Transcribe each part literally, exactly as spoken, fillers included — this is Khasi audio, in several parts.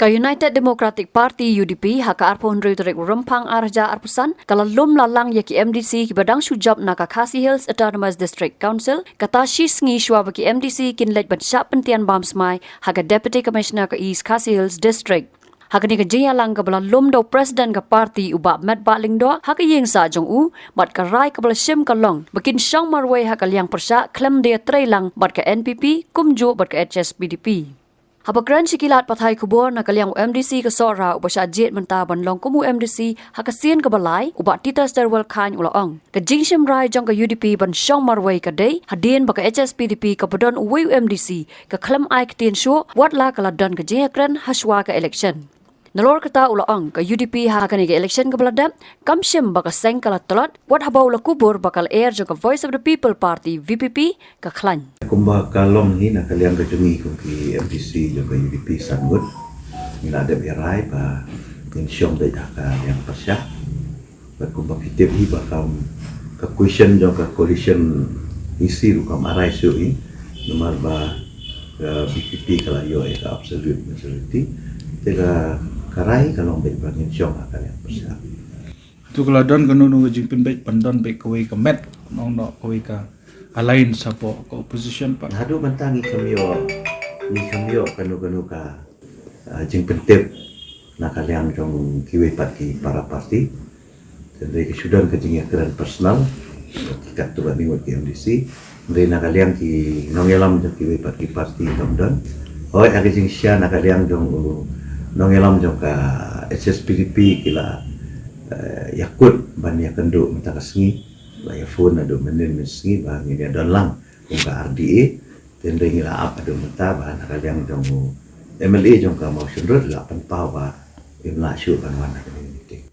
Ka United Democratic Party, U D P, ha ka arphew hynriew tarik u Rymphang ar hajar arphew san, ka la lum la lang ïa ki M D C kiba dang shu jop na ka Khasi Hills Autonomous District Council, kata shi sngi shuwa ba ki M D C kin leit ban shah pyntian bam smai ha ka Deputy Commissioner ka East Khasi Hills District. Ha kane ka jingïalang kaba la lum da u President ka party u Bah Metbah Lyngdoh ha ka ïing sah jong u, bad ka rai kaba la shim ka long ba kin shong marwei ha ka liang pyrshah khlem da ïatreilang bad ka N P P kumjuh bad ka H S P D P. Haba kren sha ki lad pathai khubor na ka liang u M D C ka Sohra uba shah jied mynta ban long kum u M D C ha ka sien kaba lai, u Bah Titus Terwell Chyne u la ong, ka jingshim rai jong ka U D P ban shong marwei ka dei hadien ba ka H S P D P kaba don uwei u M D C ka khlem ai ktien shuh wat la ka la don ka jingïakren ha shuwa ka election. Nalor kata u la ong, ka U D P ha kane ka election kaba la dep kam shim ba ka seng ka la tlot, wat haba u la kubur ba ka lyer jong ka Voice of the People Party, V P P, ka khlaiñ. Kumba ka long hi na ka liang ka jong ngi kum ki M D C jong ka U D P san ngut, ngi la dep ïa rai ba ngin shong beit ha ka liang pyrshah. Bad kumba phi tip hi ba kam ka question jong ka coalition hi ruh kam arai shuh hi. Namar ba ka V P P ka la ïoh ïa ka absolute majority. Te ka, ka rai ka long beit ba ngin shong ha ka liang pyrshah. Tu ka la don kano kano ka jingpynbeit ban don beit kawei ka met, nong noh kawei ka alliance hapoh ka opposition pat. Haduh mynta ngi kam ïoh, ngi kam ïoh kano kano ka, ah, jingpyntip na ka liang jong kiwei pat ki para party. Hynrei ka shu don ka jingïakren personal, ki katto katne ngut ki M D C. Hynrei na ka liang ki nongïalam jong kiwei pat ki party kam don. Hooid, ha ka jingshisha na ka liang jong u nongïalam jong ka H S P D P ki la, eh, ïakut ban ïakynduh mynta ka sngi. La ïa phone naduh mynnin mynsngi ba ngin ïa don lang kum ka R D A. Hynrei ngi la ap haduh mynta ba na ka liang jong u M L A jong ka Mawshynrut la pynpaw ba im lah shuh ban wan ha kane ka meeting.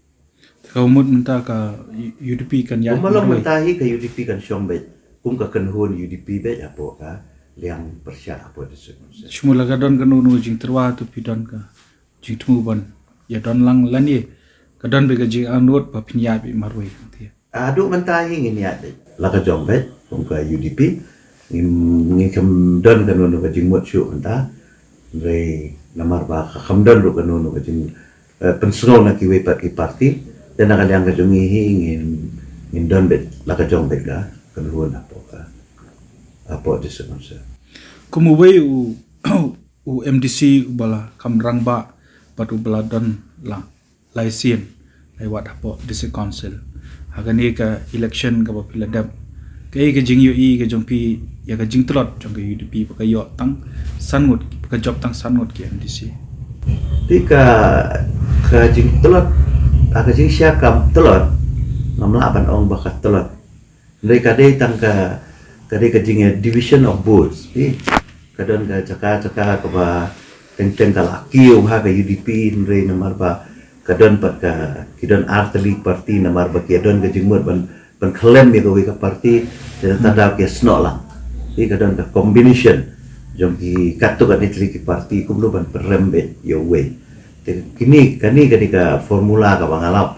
Te ka mut mynta ka U D P kan ïaid marwei. Mynta hi ka U D P kan shong beit kum ka kynhun U D P beit hapoh ka liang pyrshah hapoh district council. Shu mut la ka don kano kano jingtyrwa, tu phi don ka jingthmu ban ïa don lang lane ka don beit ka jingangnud ba phin ïaid beit marwei hangta? Haduh mynta hi ngin ïaid beit la ka jong beit kum ka U D P. Ngim, ngim don kano kano ka jingmut shuh mynta. Hynrei namar ba ka kam don ruh kano kano ka jing, eh, pynsngew na kiwei pat ki party. Te na ka liang ka jong ngi hi ngin, ngin don beit la ka jong beit ka kynhun hapoh ka, hapoh district council. Kum uwei u, u M D C uba la kham rangbah bad uba la don la lai sien, lai wat hapoh district council. Ha kane ka election kaba phi la dep, kaei ka jingïohi ka jong phi ïa ka jingtlot jong ka U D P ba ka ïoh tang san ngut, ba ka jop tang san ngut ki M D C? Te ka, ka jingtlot, ha ka jingshisha kam tlot, ngam lah ban ong ba ka tlot. Hynrei ka dei tang ka, ka dei ka jing, eh, division of votes, eh. Ka don ka jaka, jaka kaba teng teng ka la kiew ha ka U D P, hynrei namar ba ka don pat ka, ki don artylli party, namar ba ki don ka jingmut ban, ban khlem ïa kawei ka party, te ta da ki snoh lang. Eh, ka don ka combination jong ki katto katne tylli ki party kumno ban pynrem beit ïa uwei. Te kine, kane, kane ka formula kaba nga lap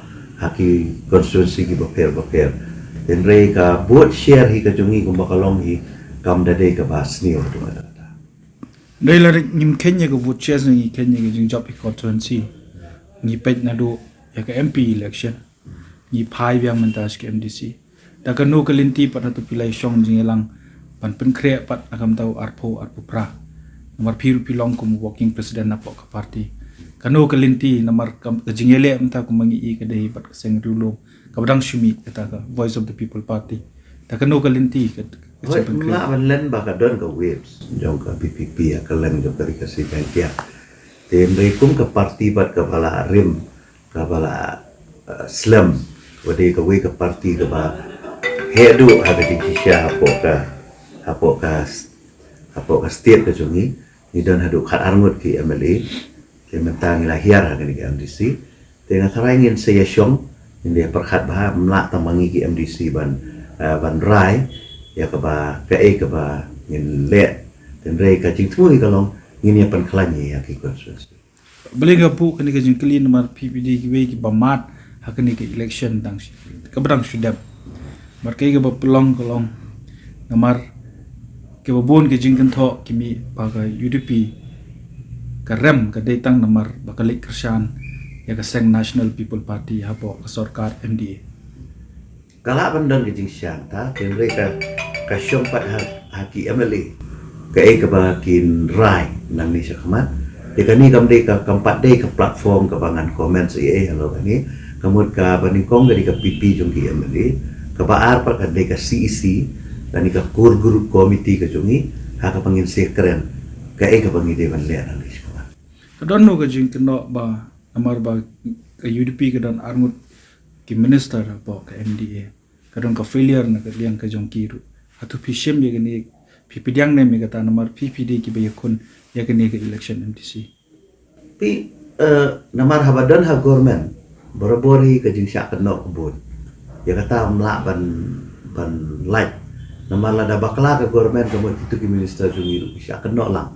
ha ki constituency kiba pher ba pher. Hynrei ka vote share hi ka jong ngi kumba ka long hi kam da dei kaba sniew haduh katta katta. Dei la ngim kheiñ ïa ka vote share, ngi kheiñ ïa ka jingjop hi constituency. Ngi peit naduh ïa ka M P election. Ngi phai biang mynta sha ka M D C. Da kano ka lynti pat hato phi la ïashong jingïalang ban pynkhreh pat na ka bynta u arphew arphew phra? Namar phi ruh phi long kum working president napoh ka party. Kano ka lynti namar ka, ka jingïaleh mynta kumba ngi i ka dei bad ka seng riewlum kaba dang shu mih, kata ka Voice of the People Party. Da kano ka lynti ka, ka jingpynkhreh? Hooid, nga ban len ba ka don ka waves jong ka V P P ha ka leng jong ka Ri Khasi Jaiñtia. Te hynrei kum ka party bad kaba la rim kaba la, eh, slem, wa dei kawei ka party kaba heh duh ha ka jingshisha hapoh ka, hapoh ka s-, hapoh ka state ka jong ngi, ngi don haduh khat ar ngut ki M L A, te mynta ngi la hiar ha kane ka M D C, te nga tharai ngin sa ïashong, ngin ïa pyrkhat bha, ym lah tang ma ngi ki M D C ban, eh, ban rai ïa kaba, kaei kaba ngin leh, te hynrei ka jingthmu hi ka long, ngin ïa pynkhlaiñ ïa ki constituency. Balei nga buh kane ka jingkylli namar phi dei kiwei kiba mad ha kane ka election dang shi, kaba dang shu dep. Namar kaei kaba pynlong ka long namar kiba bun ki jingkynthoh ki mih ba ka U D P ka rem ka dei tang namar ba ka leit kyrshan ïa ka seng National People Party hapoh ka sorkar M D A. Ka lah ban don ka jingshang ta, hynrei ka, ka shong pat ha, ha ki M L A. Kaei kaba kin rai nangne sha khmat. Te kane kam dei ka, kam pat dei ka platform kaba ngan comment ei ei halor kane. Ka mut kaba nyngkong ka dei ka P P jong ki M L A. Kaba ar pat ka dei ka C E C, lane ka core group committee ka jong ngi, ha kaba ngin sa kren kaei kaba ngi dei ban leh nangne sha khmat. Ka don no ka jingkynnoh ba namar ba ka U D P ka don arngut ki minister hapoh ka M D A. Ka don ka failure na ka liang ka jong ki ruh. Hato phi shim ïa kane, phi pdiang ne em ïa kata namar phi phi dei kiba ïakhun ïa kane ka election M D C? Phi, eh, namar haba don ha government, barabor hi ka jingshah kynnoh ka bun. Ïa kata ym lah ban, ban lait. Namar lada bakla ka government ka mut kito ki minister jong ngi ruh ki shah kynnoh lang.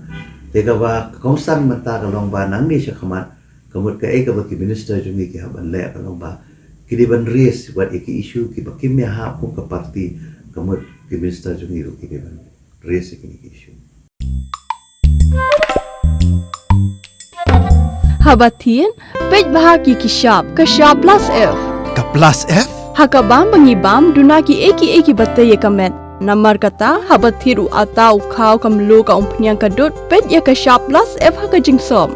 Te kaba kongsan mynta ka long ba nangne sha khmat, ka mut kaei kaba ki minister jong ngi ki hap ban leh ka long ba ki dei ban raise wat ïa ki issue kiba kim ïahap kum ka party, ka mut ki minister jong ngi ruh ki dei ban raise ïa kine ki issue. Haba thied, peit bha ki ki shap, ka shap plus F. Ka plus F? Ha ka bam ba ngi bam, duna ki ei ki ei kiba tei ïa ka met. Namar kata, haba thied u atta u khaw ka mluh ka umphniang ka dud, peit ïa ka shap plus F ha ka jingsop.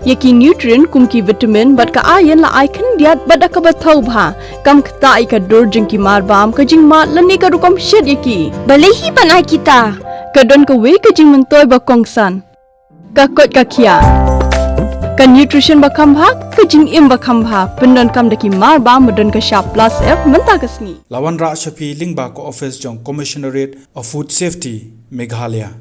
Ïa ki nutrient kum ki vitamin bad ka iron la ai khyndiat bad da kaba thaw bha. Kam ktah ïa ka dur jong ki marbam, ka jingmad lane ka rukom shet ïa ki. Balei hi ban ai kita? Ka don kawei ka jingmyntoi ba kongsan. Ka koit ka khiah. Ka nutrition ba kham bha, ka jingim ba kham bha. Pyndonkam da ki marbam ba don ka shap plus F mynta ka sngi. La wanrah sha phi lyngba ka office jong Commissionerate of Food Safety, Meghalaya.